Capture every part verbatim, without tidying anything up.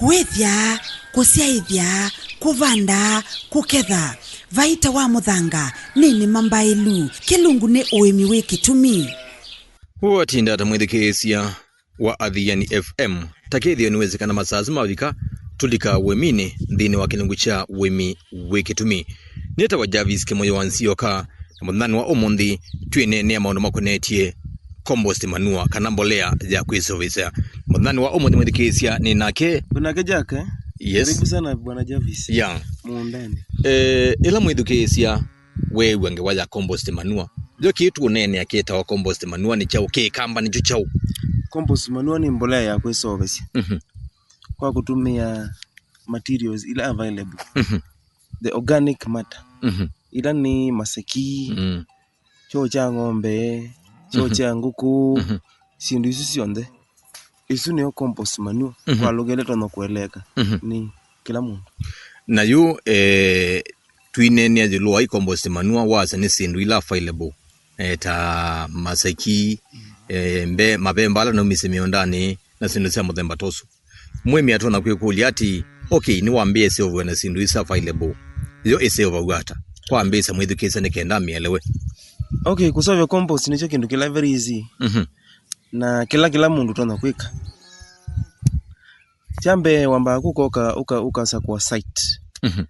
Kũĩthya, kũsyaĩthya, kũvanda, kũketha. Vaita wa mũthanga nĩ nĩma mbaĩlu. Kĩlungu nĩ ũĩmi wĩ kĩtumi. Watinda ta mwĩthukĩĩsya wa Athiani F M, ta kĩthĩo nĩwĩsĩ kana masaa asu mavika, tũlika ũĩminĩ nthĩnĩ wa kĩlungu kya ũĩmi wĩ kĩtumi. Nĩtawa Jarvis Kĩmoyo wa Nzioka, na mũthenyanĩ wa ũmũnthĩ twĩneenea maũndũ makonetye compost manure kana mbolea ya kwĩseũvĩsya. Mũthenyanĩ wa ũmũnthĩ mwĩthukĩĩsya nĩ nake. Nake Jake. Yes. Karibu sana, Bwana Jarvis. Yeah. Mũũndanĩ. Eh, ĩla mwĩthukĩĩsya weew'a ngewa ya compost manure, yo kĩĩ tũũneenea kĩtawa compost manure nĩ kyaũ? Kĩkamba nĩkyo kyaũ? Compost manure nĩ mbolea ya kwĩseũvĩsya. Mhm. Kwa kũtũmĩa materials ila available. Mhm. The organic matter. Mhm. Ila nĩ maseki, mm, kyoo kya ng'ombe, kyoo, mhm, kya ngũkũ, mhm, syĩndũ isu syonthe. Isu nĩyo compost manure. Mhm. Kwa lũgha ĩla ĩtonya kũeleeka, mhm, nĩ kĩla mũndũ. Na yu, eh, twineenea ĩũlũ wa compost manure, wasya nĩ syĩndũ ila available, eh, ta maseki, eh, mbe-, mavemba ala naumisye mĩũndanĩ, na syĩndũ sya mũthemba ta ũsu. Mũĩmi atonya kwĩkũlya atĩ, okay, nĩwambĩĩe ĩseũvĩwe na syĩndũ ii available. Yo ĩseũvaw'a ata? Kwambĩĩsya mwĩthukĩĩsya nĩ kenda amĩelewe. Okay, kũseũvya compost nĩkyo kĩndũ kĩla very easy. Mhm. Na kĩla, kĩla mũndũ ũtonya kwĩka. Kya mbee wambaga kũka ũka-, ũka-, ũkasakũa site. Mhm.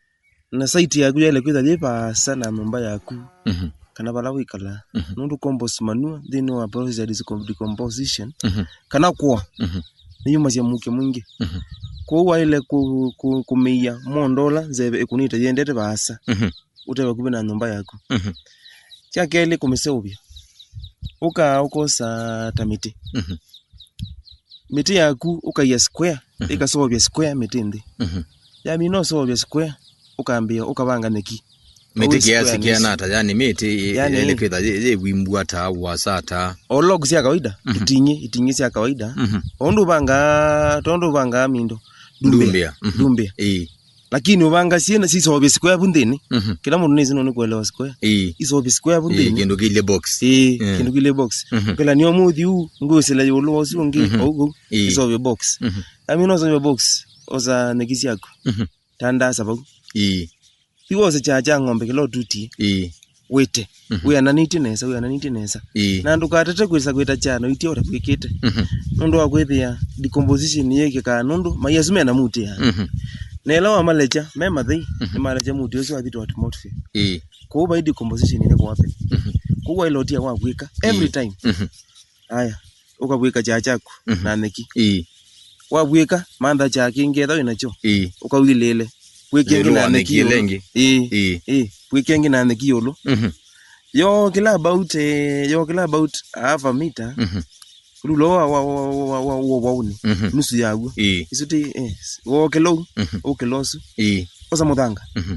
Na site yaku yaĩle kwĩthwa yĩ vaasa na nyũmba yaku, mhm, kana vala wĩkalaa. Mhm. Nũndũ compost manure nthĩnĩ wa process ya discom-, decomposition, mhm, kana kũa, mhm, nĩyumasya mũuke mwingĩ. Mhm. Kwoou waĩle kũ-, kũ-, kũmĩia mondo ũla nzeve ĩkũnĩte yendete vaasa, mhm, ũte vakuvĩ na nyũmba yaku. Mhm. Kya kelĩ, kũmĩseũvya. Ũkaa ũkosa ta mĩtĩ. Mhm. Mĩtĩ yaku ũkaia square, mhm, ĩkaseũvya square mĩtĩ nthĩ. Mhm. Yamina ũseũvya square, ũkambĩĩa ũkavanga nyeki. Mĩtĩ kĩasi kĩana ata, yani mĩtĩ ĩ-, yani ĩlĩ kwĩtha yĩ-, yĩwimbu ata, ũasa ata? O logs sya kawaida, mhm, iting'ĩ, iting'ĩ sya kawaida. Mhm. O ũndũ ũvangaa, tondũ ũvangaa mindo. Ndumbĩa. Ndumbĩa. Mhm. Ndumbĩa. Ĩĩ. Lakini ũvanga syĩna siseũvye square vu nthĩnĩ. Mhm. Kĩla mũndũ nĩsĩ nũnĩ kũelewa square. Ĩĩ. Iseũvye square vu nthĩnĩ. Ĩĩ, kĩndũ kĩilye box. Ĩĩ, mm, kĩndũ kĩilye box. Mhm. Ũkĩla nĩ ũmũthi ũu, ngwĩsĩla ĩũlũ wa ũsu ũngĩ, mhm, o ũu. Ĩĩ. Iseũvye box. Yamina ũseũvya box, osa nyeki syaku. Mhm. Tandaasa vau. Ĩĩ. Thiĩ wose kyaa kya ng'ombe kĩla ũtutie. Ĩĩ. Wĩte. Mhm. Wĩananĩtye nesa, wĩananĩtye nesa. Ĩĩ. Na ndũkatate kwĩsa kwĩta kyaa na ũitia ũtavw'ĩkĩte. Mhm. Nũndũ wa kwĩthĩa decomposition yĩkĩkaa nũndũ mai asu mena mũtĩ ya. Mhm. Na ĩla wamalekya, me mathei, mhm, nĩmalekya mũtĩ ũsu wathi to atmosphere. Ĩĩ. Kwoou vai decomposition nĩ kwa happen. Mhm. Kwoou waĩle ũtia wa kwĩka every, ĩĩ, time. Mhm. Aya, ũkavw'ĩka kyaa kyaku, mhm, na nyeki. Ĩĩ. Wavw'ĩka, mantha kyaa kĩngĩ etha wĩ nakyo. Ĩĩ. Ũkawilĩĩle. Wĩkenge na nyeki ĩũlũ. Ĩĩ. Ĩĩ. Ĩĩ. Wĩkenge na nyeki ĩũlũ. Mhm. Yokĩla about, eh, yokĩla about half a meter. Mhm. Rulo wa, wa, wa, wa, wa, wa, wa, wa ũnĩ. Mhm. Nusu yaw'o. Ĩĩ. Isu ti, eh, wokĩla ũu, mhm, ũkĩla ũsu. Ĩĩ. Osa mũthanga. Mhm.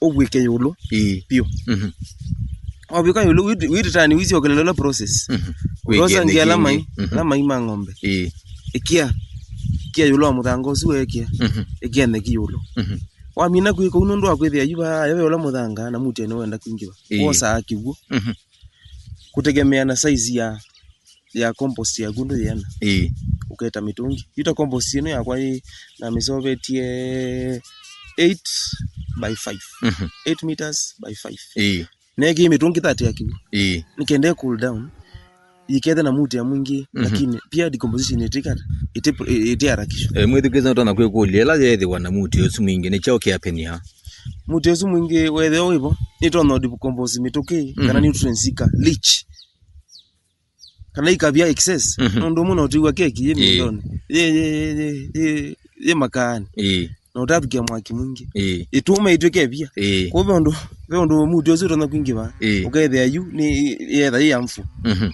Ũvw'ĩke ĩũlũ. Ĩĩ. Vyũ. Mhm. Wavw'ĩka ĩũlũ, wĩtĩtani wĩsyokelela ĩla process. Mhm. Ũtosa ngia ala mai, mhm, ala mai ma ng'ombe. Ĩĩ. Ĩkĩa. Ĩkĩa ĩũlũ wa mũthanga ũsu weekĩa. Mhm. Ĩkĩa nyeki ĩũlũ. Mhm. Wamina kwĩka ũu nũndũ wa kwĩthĩa yu vaa, yo ve ũla mũthanga na mũtĩ nĩwenda kwingĩva. Ĩĩ. Wosaa kĩw'ũ. Mhm. Kũtegemea na size ya ya compost yaku ndũ yĩana. Ĩĩ. Ũketa mĩtũngi. Yu ta compost ĩno yakwa ĩ, namĩseũvĩtye eight by five. Mhm. Eight meters by five. Ĩĩ. Neekĩie mĩtũngi thirty ya kĩw'ũ. Ĩĩ. Nĩkenda ĩ cool down. Yĩkethe na mũtĩ ya mwingĩ, mhm, lakini pia decomposition ĩtĩkata, ĩtĩ-, ĩtĩharakishwa. Eh, mwĩthukĩĩsya ũtonya kwĩkũlya, ĩla yeethĩwa na mũtĩ ũsu mwingĩ, nĩ kyaũ kĩapenia? Mũtĩ ũsu mwingĩ weethĩwa wĩvo, nĩtonya decompose mĩtũkĩ, kana, mhm, nutrients ika leach. Kana ikavya excess. Mhm. Nũndũ ũmwe no twĩw'a keki yĩ, ĩĩ, mĩndonĩ. Yĩ, yĩ, yĩ, yĩ, yĩ, yĩ makaanĩ. Ĩĩ. Na ũtathũkia mwaki mwingĩ. Ĩĩ. Ĩtũma ĩtw'ĩke ĩvia. Ĩĩ. Kwoou ve ũndũ, ve ũndũ mũtĩ ũsu ũtonya kwingĩva. Ĩĩ. Ũkethĩa yu nĩ yetha yĩ harmful. Mhm.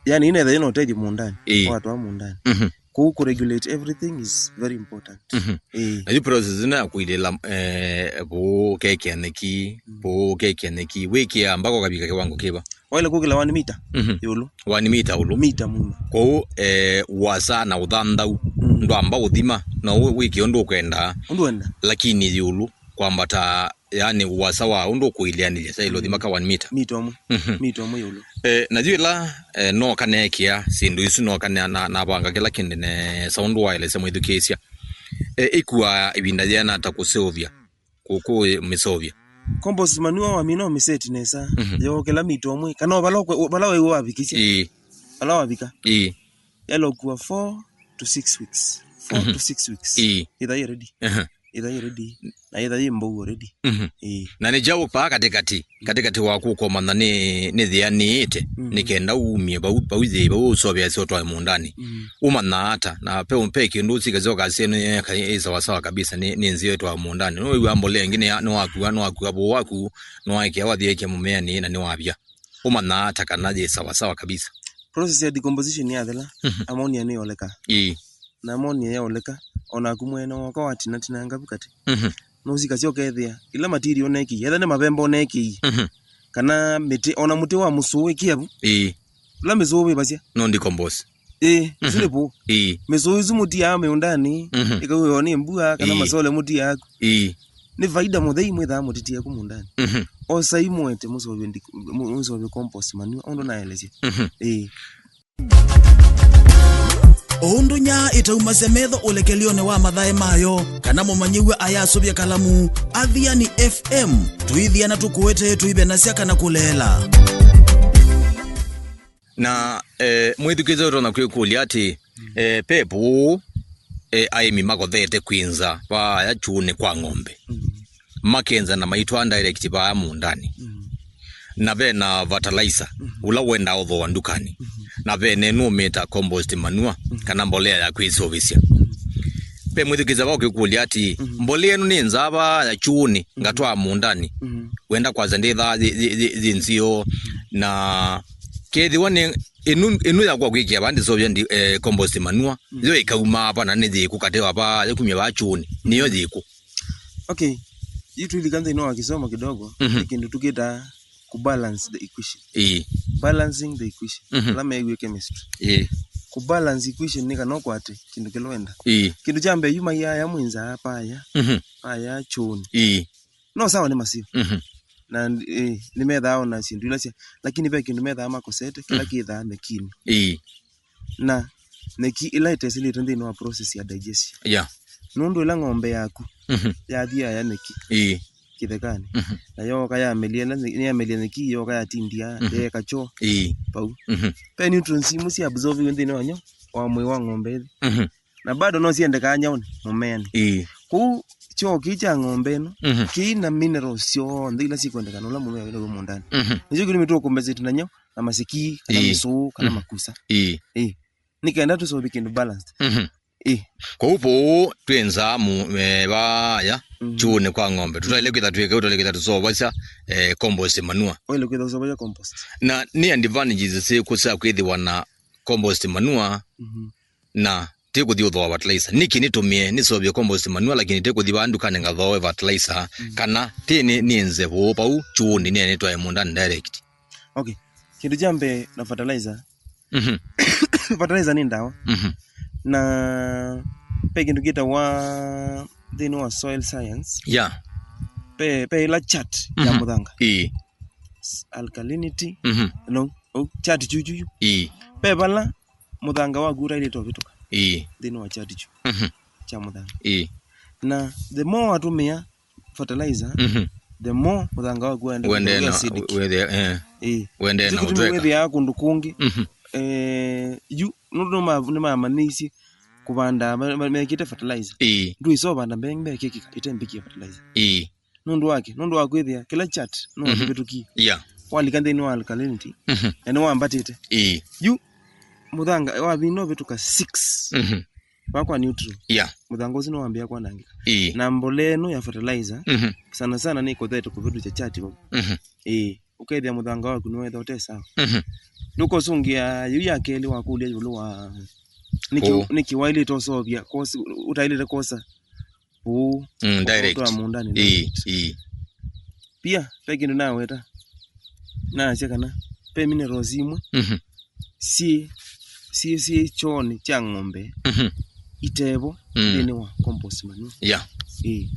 Yani, ĩnetha yĩna ũtethyo mũũndanĩ. Ĩĩ. Watwaa mũũndanĩ. Mhm. Kwoou kũ regulate everything is very important. Mhm. Ĩĩ. Na yu process ĩno ya kũilĩla, eh, vũũ ũkekĩa nyeki, mm, vũũ ũkekĩa nyeki, wĩkĩaa mpaka ũkavika kĩwango kĩva? Waĩle kũkĩla one meter, mhm, ĩũlũ. One meter ĩũlũ. Meter mũima. Kwoou, eh, ũasa na ũthanthau, mm, ndwamba ũthima, no wĩ-, wĩke ũndũ ũkwenda. Ũndũ wenda. Lakini ĩũlũ kwambata, yani, ũasa wa ũndũ ũkũileanĩlya, syaĩle ũthima ka one meter. Meter ũmwe. Mhm. Meter ũmwe ĩũlũ. Eh, na yu ĩla, eh, nooka neekĩa syĩndũ isu, nooka na, na, navanga kĩla kĩndũ nesa ũndũ waelesya mwĩthukĩĩsya. E, ĩkuaa ĩvinda yĩana ata kũseũvya? Kũ-, kũmĩseũvya? Compost manure wamina ũmĩseti nesa, mhm, yookela mita ũmwe, kana o vala ũkwe-, vala wĩ wavikĩsya. Ĩĩ. Vala wavika. Ĩĩ. Yalokua four to six weeks. Four, mhm, to six weeks. Ĩĩ. Ĩtha yĩ ready. Aha. Ĩtha yĩ ready. Na ĩtha yĩ mbou already. Mhm. Ĩĩ. Na nĩ kyaũ paa katĩkatĩ, katĩkatĩ waku ũkomanya nĩ, nĩ thĩanĩĩte, mhm, nĩ kenda umie vau, vau yĩ, vau ũsovea syo twae mũũndanĩ. Mhm. Ũmanyaa ata? Na pe, pe kĩndũ ũsikasya ũkasya nĩ yeka ĩ sawasawa kabisa, nĩ, nĩ nzeo ĩtwae mũũndanĩ. Nĩwĩw'a mbolea ĩngĩ nĩ ya, nĩwakua, nĩwakua vũũ waku, nĩwaekea wathi ĩkĩa mũmeanĩ na nĩwavya. Ũmanyaa ata kana yĩ sawasawa kabisa? Process ya decomposition yathela, mhm, ammonia nĩyoleka. Ĩĩ. Na ammonia yaoleka, o naku mwene woka watinatinanga vu katĩ. Mhm. Nũsikasya ũkethĩa ila material ũnekĩie, etha nĩ mavemba ũnekĩie, mhm, kana mĩtĩ, ona mũtĩ wa mũsũũ wĩkĩa vu. Ĩĩ. Ĩla mĩsũũ wĩvasya. No decompose. Ĩĩ, mhm, isu nĩ vũũ. Ĩĩ. Mĩsũũ isu mũtiaa mĩũndanĩ, mhm, ĩkauĩwa nĩ mbua, kana, ĩĩ, masole mũtiaa ku. Ĩĩ. Nĩ vaida mũthei mwĩthaa mũtitie ku mũũndanĩ. Mhm. Osai mũete mũsovye ndi-, mũ-, mũsovye compost manure, ũndũ naelesye. Mhm. Ĩĩ. O ũndũ nyaa ĩtaumasya metho ũlekelyonĩ wa mathaĩ mayo, kana mũmanyĩw'a ayasũvya kalamu, Athiani F M tũithiana tũkũetee tũivenasya kana kũleela. Na, eh, mwĩthukĩĩsya ũtonya kwĩkũlya atĩ, eh, pepo ũũ, eh, aĩmi makothete kwĩnza vaaya kyũũnĩ kwa ng'ombe. Mm. Makenza na maitwaa direct vaaya mũũndanĩ. Mm. Na ve na fertilizer, mhm, ũla wendaa ũthooa ndukanĩ. Mhm. Na ve nenũmĩta compost manure, mhm, kana mbolea ya kwĩseũvĩsya. Mhm. Ve mwĩthukĩĩsya va ũkĩkũlya atĩ, mhm, mbolea ĩno nĩ nzaa vaaya kyũũnĩ, mhm, ngatwaa mũũndanĩ. Mhm. Wenda kwasya ndĩthaa yĩ, yĩ, yĩ, yĩ nzeo. Mhm. Na kethĩwa nĩ ĩnu, ĩnu yakwa kwĩkĩa vaa ndĩseũvya ndi, eh, compost manure, mhm, yo ĩkauma apa na nĩ yĩkũ katĩ wa vaa, yĩkumya vaa kyũũnĩ, nĩyo yĩkũ? Okay, yu twĩlika nthĩnĩ wa kĩsomo kidogo, mhm, nĩ kĩndũ tũkĩtaa ku balance the equation. Ĩĩ. Balancing the equation. Mhm. Ala meew'e chemistry. Ĩĩ. Ku balance equation nĩ kana ũkwate kĩndũ kĩla wenda. Ĩĩ. Kĩndũ kya mbee yu mai aya mwĩnzaa paya, mhm, paya kyũũnĩ. Ĩĩ. No sawa nĩ masio. Mhm. Na, eh, nĩmethaa ona syĩndũ ila sya, lakini ve kĩndũ methaa makosete, kĩla, mm, kĩthaa mekinĩ. Ĩĩ. Na nyeki ĩla ĩtesĩlĩtwe nthĩnĩ wa process ya digestion. Yeah. Nũndũ ĩla ng'ombe yaku, mhm, yathi yaya nyeki, ĩĩ, kĩthekanĩ, mhm, na yooka yamelia ĩla nye-, yamelia nyeki, yooka yatindia, mhm, yeeka kyoo, ĩĩ, vau. Mhm. Ve nutrients imwe sya absorbiwe nthĩnĩ wa nyo, wa mwĩĩ wa ng'ombe ĩthi. Mhm. Na bado no syendekaa nyaũnĩ, mũmeanĩ. Ĩĩ. Kwoou kyoo kĩĩ kya ng'ombe ĩno, mhm, kĩi na minerals syonthe ila sikwendekana ũla mũmea wĩna wĩ mũũndanĩ. Mhm. Nĩkyo kĩtumi tũkũmbesĩte na nyaũ, na masiki, kana, ĩĩ, mĩsũũ, kana, mhm, makusa. Ĩĩ. Ĩĩ. Nĩ kenda tũseũvye kĩndũ balanced. Mhm. Ĩĩ. Kwoou vũũ twĩ nzaa mu-, eh, vaaya, mhm, kyũũnĩ kwa ng'ombe. Tũtaĩle kwĩtha twĩke, tũtaĩle kwĩtha tũseũvasya, eh, compost manure. Waĩle kwĩtha ũseũvasya compost. Na nĩ advantages sĩkũ sya kwĩthĩwa na compost manure, mhm, na ti kũthi ũthooa fertilizer? Nĩkĩ nĩtũmĩe, nĩseũvye compost manure, lakini ti kũthi vaa ndukanĩ ngathooe fertilizer, mhm, kana ti nĩ, nĩnze vũũ vau kyũũnĩ, nĩe nĩtwae mũũndanĩ direct? Okay. Kĩndũ kya mbee na fertilizer, mhm, fertilizer nĩ ndawa. Mhm. Na ve kĩndũ kĩtawa nthĩnĩ wa soil science. Yeah. Ve, ve ĩla chart ya, mhm, mũthanga. Ĩĩ. S-, alkalinity. Mhm. No, oh, chart chuchuyu. Ĩĩ. Ve vala mũthanga waku ũtaĩlĩte ũvĩtũka. Ĩĩ. Nthĩnĩ wa chart chu. Mhm. Kya mũthanga. Ĩĩ. Na the more watũmĩa fertilizer, mhm, the more mũthanga waku waenda, wendee na, acidic. Wethĩa, eh. Ĩĩ. Wendee na ũtweka. Wĩthĩaa kũndũ kũngĩ. Mhm. Eh, yu, nũndũ nĩma-, nĩmamanyĩisye kũvanda me-, me-, mekĩte fertilizer. Ĩĩ. Ndwĩsa ũvanda mbee, mbee kĩkĩka, ĩte mbĩkĩa fertilizer. Ĩĩ. Nũndũ wake, nũndũ wa kwĩthĩa kĩla chart, no, mhm, kĩvĩtũkie. Yeah. Walika nthĩnĩ wa alkalinity, mhm, na nĩwambatĩte. Ĩĩ. Yu, mũthanga, wavina ũvĩtũka six. Mhm. Vakwa neutral. Yeah. Mũthanga ũsu nĩwambĩa kwanangĩka. Ĩĩ. Na mbolea ĩno ya fertilizer, mhm, sana sana nĩkothete kũvĩtũkya chart vau. Mhm. Ĩĩ. Ũkethĩa mũthanga waku nĩwetha ũte sawa. Mhm. Ndũkosũngĩa yĩu ya kelĩ wakũlya ĩũlũ wa nĩkĩ, ũũ, nĩkĩ waĩlĩte ũseũvya, kwosa, ũtaĩlĩte kwosa ũũ, mm, direct, ũtwaa mũũndanĩ, ĩĩ, direct. Ĩĩ. Pia, ve kĩndũ naweta, nasya kana ve minerals imwe, mhm, syĩ, syĩ, syĩ kyoonĩ kya ng'ombe, mhm, itevo, mm, nthĩnĩ wa compost manure. Yeah. Ĩĩ.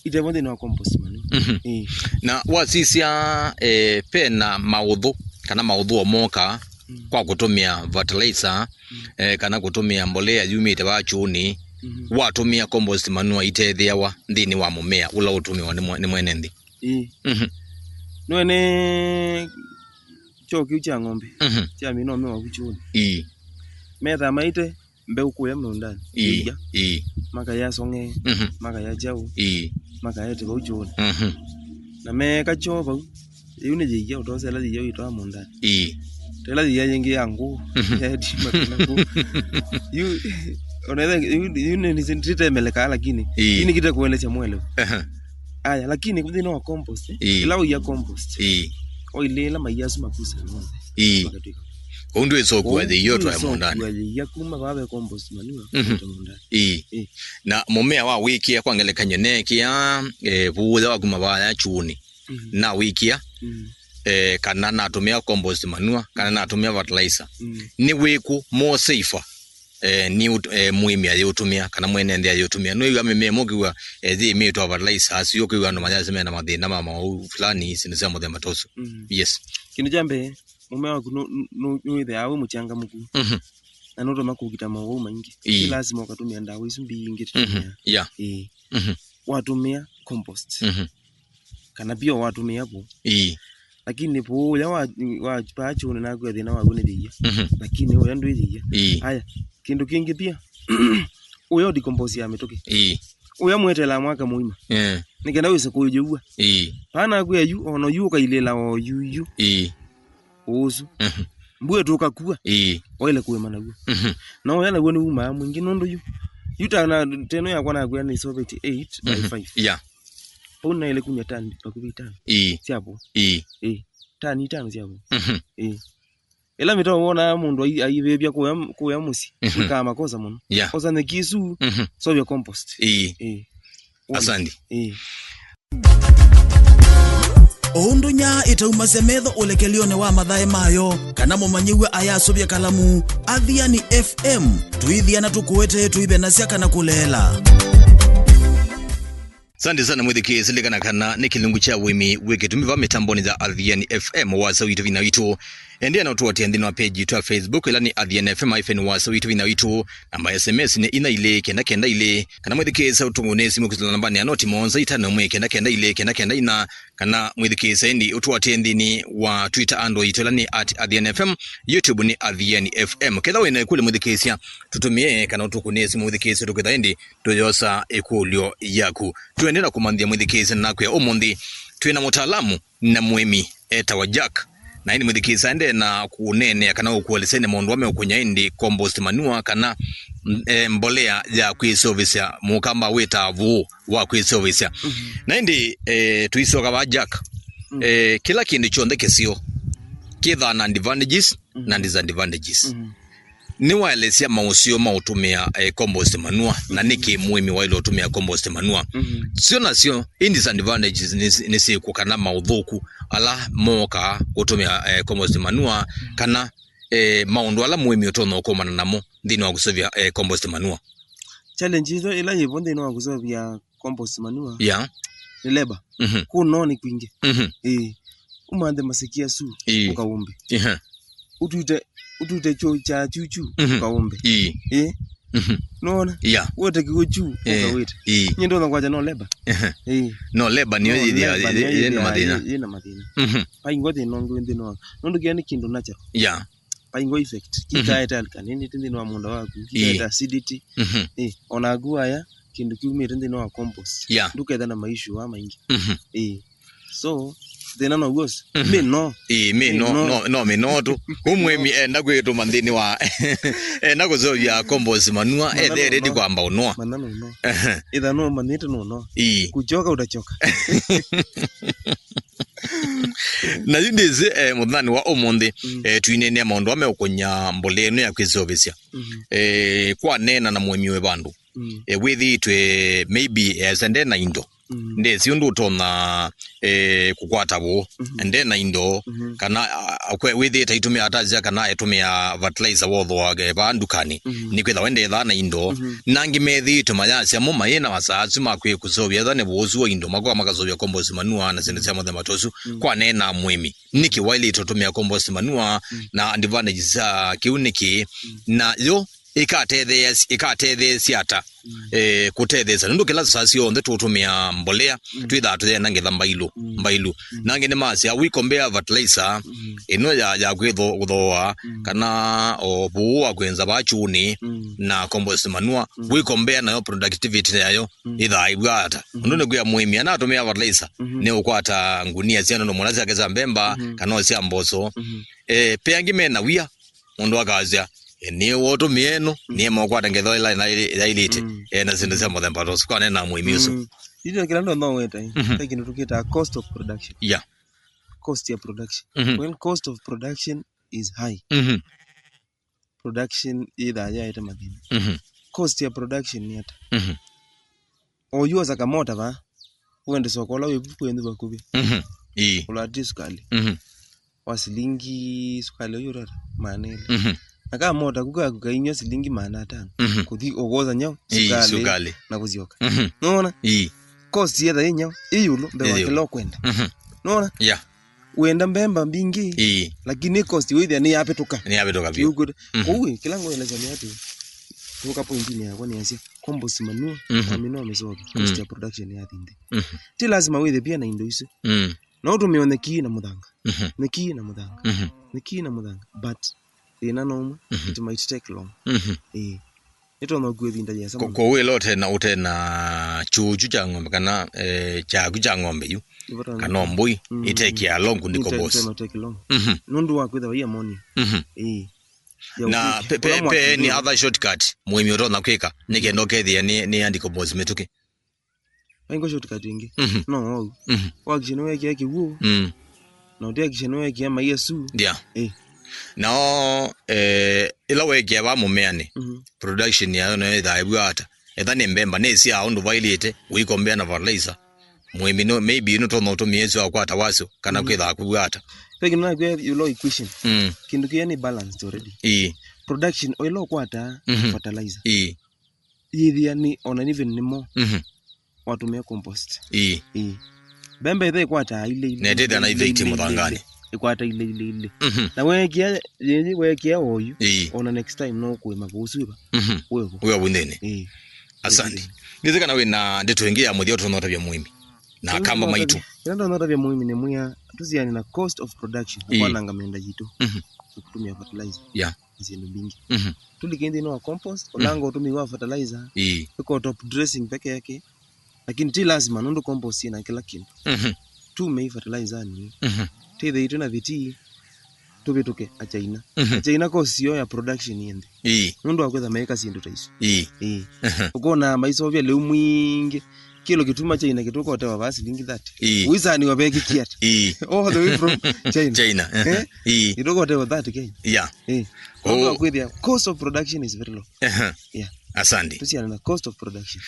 Itevo nthĩnĩ wa compost manure. Mhm. Ĩĩ. Na wasisya, eh, ve na maũthũ, kana maũthũ o moka, mm, kwa kũtũmĩa fertilizer, mm, eh, kana kũtũmĩa mbolea yumĩte vaa kyũũnĩ, Mhm. Watũmĩa compost manure itethĩawa nthĩnĩ wa mũmea ũla ũtũmĩwa nĩ mwe-, nĩ mwene nthĩ. Ĩĩ. Mhm. Nĩwene kyoo kĩu kya ng'ombe, mhm, kya mĩnoo mewa vu kyũnĩ. Ĩĩ. Methaa maite mbeũ kũya mũũndanĩ. Ĩĩ. Ĩia. Ĩĩ. Makaya song'e, mhm, makaya kyaũ, ĩĩ, makaete vau kyũnĩ. Mhm. Na meeka kyoo vau, yĩu nĩ yĩia ũtosa ĩla yĩia wĩtwaa mũũndanĩ. Ĩĩ. Ta ĩla yĩia yĩngĩ ya ngũũ, mhm, yaetima kana ngũũ. Yu, ona ĩla, yu, yu nĩ, nĩ, nditemeleka, lakini, ĩĩ, yu nĩkĩte kũelesya mwelewa. Aha. Aya, lakini nthĩnĩ wa compost, ĩĩ, ĩla ũia compost, ĩĩ, wailĩĩla maia asu makusa monthe. Ĩĩ. Makatw'ĩka. Kũu ndwĩsokua yĩia ũtwae mũũndanĩ. Kũu ndwĩsokua yĩia kuma vaa ve compost manure, mhm, ũtwae mũũndanĩ. Ĩĩ. Ĩĩ. Na mũmea wa wĩkĩa, kwa ngelekany'o, neekĩa, eh, vuũya wa kuma vaya kyũnĩ. Mhm. Na wĩkĩa, mhm, eh, kana natũmĩa compost manure, kana natũmĩa fertilizer. Mhm. Nĩ wĩkũ more safer? Eh, nĩ ũt-, eh, mũĩmi ayĩũtũmĩa, kana mwene nthĩ ayĩũtũmĩa. Nũĩw'a mĩmea ĩmwe ũkĩw'a, eh, yĩmĩtwa fertilizer, asu ũkĩw'a andũ mayasya mena mathĩna ma maũu fulani, syĩndũ sya mũthemba ta ũsu. Mhm. Yes. Kĩndũ kya mbee, mũmea waku nũ-, nũ-, nũ-, nũwĩthĩawa wĩ mũchangamũku. Mhm. Na nũtũma kũkita mowau maingĩ. Ĩĩ. Ti lazima ũkatũmĩa ndawa isu mbingĩ. Mhm. Tũtũmĩa. Yeah. Ĩĩ. Mhm. Watũmĩa compost. Mhm. Kana pia watũmĩa vũũ. Ĩĩ. Lakini vũũ ũya wa, wa paa kyũnĩ naku thĩna waku nĩ yĩia. Mhm. Lakini ũya ndwĩ yĩia. Ĩĩ. Aya, kĩndũ kĩngĩ pia, ũya ũdecompose ya mĩtũkĩ. Ĩĩ. Ũya mwetelaa mwaka mũima. Eh. Nĩ kenda wĩse kũyũw'a. Ĩĩ. Paa naku eyu, ona yu ũkailĩla o yu yu. Ĩĩ. Ũsu. Mhm. Mbua ĩtũka kua. Ĩĩ. Waile kũĩma naw'o. Mhm. Na ũya naw'o nĩ wumaa mwingĩ nũndũ yu. Yu ta na, teno yakwa nakwĩa nĩ seventy eight by five. Mhm. Yeah. Vau naĩle kumya tani vakuvĩ itano. Ĩĩ. Sya vũũ. Ĩĩ. Ĩĩ. Tani itano sya vũũ. Mhm. Ĩĩ. Ĩla mĩtao wonaa mũndũ ai-, aivĩvya kũya, kũya mũsyĩ, mhm, wĩkaa makosa mũno. Yeah. Osa nyeki isu, mhm, sovya compost. Ĩĩ. Ĩĩ. Asante. Ĩĩ. O ũndũ nyaa ĩtaumasya metho ũlekelyonĩ wa mathaĩ mayo, kana mũmanyĩw'a ayasũvya kalamu, Athiani F M, tũithiana tũkũete tũivenasya kana kũleela. Asante sana mwĩthikĩĩsya, lilikana kana nĩ kĩlungu kya ũĩmi wĩ kĩtumi va mĩtambonĩ ya Athiani F M, wasya witũ vinya witũ. Endeea na ũtũatĩĩa nthĩnĩ wa page yitũ ya Facebook, ĩla nĩ Athiani F M hyphen wasya witũ vinya witũ. Namba ya S M S nĩ inya ilĩ kenda kenda ilĩ, kana mwĩthikĩĩsya ũtũngũnĩe simũ kwĩsĩla nambanĩ ya noti mũonza itano ĩmwe kenda kenda ilĩ kenda kenda inya, kana mwĩthikĩĩsya ĩndĩ ũtũatĩe nthĩnĩ wa Twitter handle yitũ ĩla nĩ at Athiani F M, YouTube nĩ Athiani F M. Ketha wĩ na ĩkũlyo mwĩthikĩĩsya, tũtũmĩe kana ũtũkũnĩe simũ mwĩthikĩĩsya, tũkwĩtha ĩndĩ tũyosa ĩkũlyo yaku. Tũendee na kũmanthĩa mwĩthikĩĩsya na nakwĩa ũmũnthĩ twĩ na mũtaalamu na mũĩmi etawa Jack. Na ĩndĩ mwĩthikĩĩsya aendee na kũneenea kana ũkũelesya nĩ maũndũ amwe ũkũnya ĩndĩ compost manure kana, mm, eh, mbolea ya kwĩseũvĩsya, mũkamba wĩtaa vũũ wa kwĩseũvĩsya. Mhm. Na ĩndĩ, eh, tũisoka va Jack. Mm. Eh, kĩla kĩndũ kyonthe kĩseo kĩthaa na advantages, mhm, na disadvantages. Mhm. Nĩwaelesya maũseo ma ũtũmĩa, eh, compost manure, na nĩkĩ mũĩmi waĩle ũtũmĩa compost manure. Mhm. Syo nasyo, i disadvantages nĩ, nĩ syĩkũ kana maũthũku ala mookaa kũtũmĩa, eh, compost manure, kana, eh, maũndũ ala mũĩmi ũtonya ũkomana namo nthĩnĩ wa kũseũvya, eh, compost manure? Challenge ĩla yĩvo nthĩnĩ wa kũseũvya compost manure, yeah, nĩ labor. Mhm. Kũnoo nĩ kwingĩ. Mhm. Ĩĩ. Ũmanthe maseki asu, ĩĩ, ũkaũmbe. Ehe. Ũtute, ũtute kyoo kya chuchu, mhm, ũkaũmbe. Ĩĩ. Ĩĩ. Mhm. Nona? Yeah. Wote kigo chu, eh, ũkawĩte. Ĩĩ. Nye ndona kwacha no labor. Ehe. Ĩĩ. No labor nĩyo yĩthĩa, no labor nĩyo yĩ, yĩ na yĩthĩa mathĩna. Yĩ, yĩ na mathĩna. Mhm. Vaingwa thĩna ũngĩ nthĩnĩ wa. Nũndũ kĩla nĩ kĩndũ natural. Yeah. Vaingwa effect. Mhm. Kĩkaeta alkalinity nthĩnĩ wa mũũnda waku. Ĩĩ. Kĩkaeta acidity. Mhm. Ĩĩ. Ona aku waya, kĩndũ kiumĩte nthĩnĩ wa compost. Yeah. Ndũketha na maishu wa maingĩ. Mhm. Ĩĩ. So, thĩna no guo ũsu. Mhm. Mĩnoo. Ĩĩ, mĩnoo, mĩnoo, no, no mĩnoo tu. Ũ mũĩmi enda kwĩtũma nthĩnĩ wa, enda kũseũvya compost manure, ethe ready kwamba ũnoa. Mana no ũnoa. Ehe. Ĩtha no manyĩte no ũnoa. Ĩĩ. Kuchoka utachoka. Na yu ndĩsĩ, eh, mũthenyanĩ wa ũmũnthĩ, mm, eh, twineenea maũndũ amwe ũkũnya mbolea ĩno ya kwĩseũvĩsya. Mhm. Eh, kwaneena na mũĩmi wĩ vandũ. Mm. Eh, wĩthĩĩtwe maybe, eh, esa nde na indo. Mm. Ndesĩ ũndũ ũtonya, eh, kũkwata vũũ. Mhm. Nde na indo, mhm, kana, a, a, kwe-, wĩthĩĩte aitũmĩa atasya kana etũmĩa fertilizer wothoa, eh, vaa ndukanĩ. Mhm. Nĩkwĩthĩwa ndethaa na indo. Mhm. Na angĩ methĩĩtwe mayasya mo mayĩ na masaa asu ma kwĩ kũseũvya, ethwa nĩ vũũ ũsu wa indo, makoka makaseũvya compost manure na syĩndũ sya mũthemba ta ũsu. Mm. Kwaneena mũĩmi, nĩkĩ waĩlĩte ũtũmĩa compost manure, mm, na advantages sya kĩu nĩkĩ? Mm. Na yo ĩkatetheesya, ĩkatetheesya ata, eh, kũtetheesya? Nũndũ kĩla saa syonthe tũtũmĩa mbolea, twĩthaa tũyenda ngetha mbailu, mbailu. Na angĩ nĩmasya, we compare fertilizer ĩno ya, ya kwĩtho-, kũthooa, kana o vũũ wa kwĩnza vaa kyũnĩ, na compost manure, we compare nayo productivity yayo, ĩthaa ĩvw'a ata? Ũndũ nĩkwĩa mũĩmi anatũmĩa fertilizer, nĩũkwata ngunia sya nũndũ mũna syake sya mbemba, kana o sya mboso. Eh, pe angĩ mena wia, mũndũ akasya, "Eh, nĩ wotũmĩe ĩno, nĩ ema ũkwata ngetho ĩla ĩna-, yaĩlĩte." Eh, na syĩndũ sya mũthemba ta ũsu. Kwa nena mũĩmi ũsu. Ĩno kĩla ndonya ũweta, ve kĩndũ tũkĩtaa cost of production. Yeah. Cost ya production. When cost of production is high, production yĩthaa yaete mathĩna. Cost ya production nĩ ata? Oyu osa kamota vaa, wende soko ũla wĩ vu kwĩ nthĩ vakuvĩ. Ii. Ũlati sukali. Wa silingi, sukali ũyũ ũrata maana elĩ. Na kamota ku kaku kainywa silingi maana atano. Kũthi ũkwosa nyau, ii, sukali, sukali, na kũsyoka. Nũona? Ii. Cost yetha ĩ nyau, ĩ ĩũlũ, mbee wa kĩla ũkwenda. Nũona? Yeah. Wenda mbemba mbingĩ, ii, lakini cost wĩthĩa nĩ yapĩtũka. Nĩ yapĩtũka vyũ. Kĩu kwĩta. Kwoou ĩ, kĩla ngwelesya nĩ atĩ, tũka pointinĩ yakwa nĩasya, compost manure, wamina ũmĩsovya, cost ya production yathi nthĩ. Ti lazima wĩthe pia na indo isu. No ũtũmĩe nyeki na mũthanga. Nyeki na mũthanga. Nyeki na mũthanga. But thĩna no ũmwe, it might take long. Ĩĩ. Nĩtonya ũkua ĩvinda yĩasa mũno. Kwoou ĩla ũtena, ũtena kyũũ kyu kya ng'ombe kana, eh, kyaku kya ng'ombe yu, kana mbũi, it take a long to decompose. Nũndũ wa kwĩthĩwa ĩ ammonia. Ĩĩ. Na pe, pe, pe any other shortcut mũĩmi ũtonya kwĩka nĩ kenda ũkethĩa nĩ, nĩ ya decompose mĩtũkĩ? Aingo shortcut ĩngĩ. No wau. Wakisha nĩwekĩa kĩw'ũ. Na ũtĩakisha nĩwekĩa mai asu. Yeah. Eh. Nao, eh, ĩla wekĩa va mũmeanĩ, production yayo nayo ĩthaa ĩvw'a ata? Etha nĩ mbemba, nĩ sya ũndũ vaĩlĩte, ũikombea na fertilizer. Mũĩmi no, maybe nũtonya ũtũmĩa ĩsu akwata wasyo, kana kwĩthaa kũvw'a ata? Peki nakwĩa yũlo equation. Kĩndũ kĩya nĩ balanced already. Ii. Production, o ĩla ũkwata fertilizer. Ii. Yĩthĩa nĩ, ona even nĩ mo, watũmĩa compost. Ii. Ii. Mbembe ĩthe ĩkwataa ile, ile, na ĩtĩthĩa na ile, effect ile, ile, mũthanganĩ. Ĩkwata ile, ile, ile. Na weekĩa, yĩĩ weekĩa oyu, ii, ona next time no kũĩma kũũsu ĩva. Wĩvo. Wĩvo nthĩnĩ. Ii. Asante. Nĩthĩ kana wĩ na ndeto ĩngĩ ya mũthya ũtonya ũtavya mũĩmi na akamba maitũ? Ĩla ndonya ũtavya mũĩmi nĩ mwĩa, tũsiane na cost of production, kwananga mĩũnda yitũ. Kũtũmĩa fertilizer. Yeah. Na syĩndũ mbingĩ. Tũlike nthĩnĩ wa compost, ũnanga ũtũmĩi wa fertilizer, ii, ĩko top dressing peke yake, lakini ti lazima nũndũ compost ĩna kĩla kĩndũ. Tũmĩi fertilizer nĩ. Tĩthei twĩna vitii, tũvĩtũke Achaina. Achaina cost yao ya production yĩ nthĩ. Ii. Nũndũ wa kwĩtha maĩka syĩndũ ta isu. Ii. Ii. Ũkona maisovya lĩu mwingĩ, kĩlo kĩtuma China kĩtũkotewa vaa silingi thirty. Ii. Ũisaniwa vekĩkia ata? Ii. All the way from China. China. Eh? Ii. Ĩtũkotewa thirty Kenya. Yeah. Eh. Kwa hiyo kwĩthĩa, cost of production is very low. Ehe. Yeah. Asante. Tusiana na cost of production.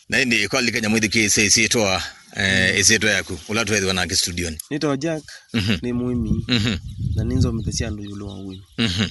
Na ĩndĩ kwalikanya mwĩthukĩĩsya ĩsyĩtwa, eh, ĩsyĩtwa yaku, ũla twethĩwa nake studionĩ. Nĩtawa Jack, nĩ mũĩmi, na nĩnzomete sya andũ ĩũlũ wa ũĩmi.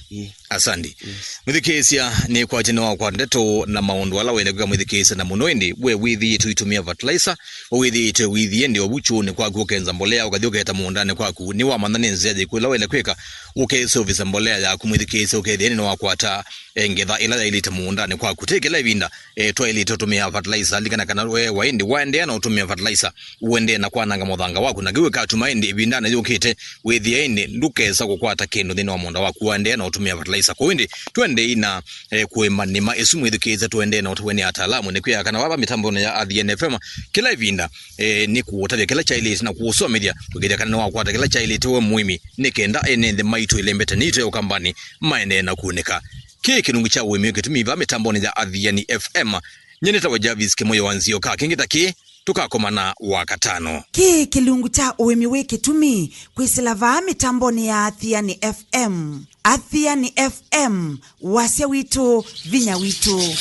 Yeah. Asante. Yes. Mwĩthukĩĩsya, nĩ kwatĩ nĩ wakwata ndeto na maũndũ ala wenda kwĩka mwĩthukĩĩsya, na mũno ĩndĩ we wĩthĩĩtwe ũitũmĩa fertilizer, we wĩthĩĩtwe wĩthĩe ĩndĩ ovu kyũũnĩ kwaku ũkenza mbolea, ũkathi ũketa mũũndanĩ kwaku, nĩwamanya nĩ nzĩa yĩkũ ĩla wenda kwĩka, ũkeseũvĩsya mbolea yaku mwĩthukĩĩsya, ũkethĩa nĩ wakwata, eh, ngetha ĩla yaĩlĩte mũũndanĩ kwaku. Ti kĩla ĩvinda, eh, twaĩlĩte ũtũmĩa fertilizer. Lilikana kana we waĩndĩ waendeea na ũtũmĩa fertilizer, ũendee na kwananga mũthanga waku, na kĩu ĩkatuma ĩndĩ ĩvindanĩ yũkĩte wĩthĩe ĩndĩ ndũkesa kũkwata kĩndũ nthĩnĩ wa mũũnda waku waendeea na ũtũmĩa fertilizer. Kwoou ĩndĩ tũendei na, eh, kũĩma nĩma ĩsu mwĩthukĩĩsya, tũendee na ũtavw'a nĩ ataalamu. Nĩkwĩa kana vava mĩtambonĩ ya Athiani F M, kĩla ĩvinda, eh, nĩ kũũtavya kĩla kyaĩlĩte na kũũsomethya, kũkĩthya kana nĩwakwata kĩla kyaĩlĩte we mũĩmi, nĩ kenda ene nthĩ maitũ ĩlembete nitũ ya ũkambanĩ maendee na kũnĩka. Kĩĩ kĩlungu kya ũĩmi wĩ kĩtumi vaa mĩtambonĩ ya Athiani F M. Nyie nĩtawa Jarvis Kĩmũyũ wa Nzioka. Kĩngĩ ta kĩĩ, tũkakomana Wakatano. Kĩĩ kĩlungu kya ũĩmi wĩ kĩtumi kwĩsĩla vaa mĩtambonĩ ya Athiani F M. Athiani F M, wasya witũ, vinya witũ.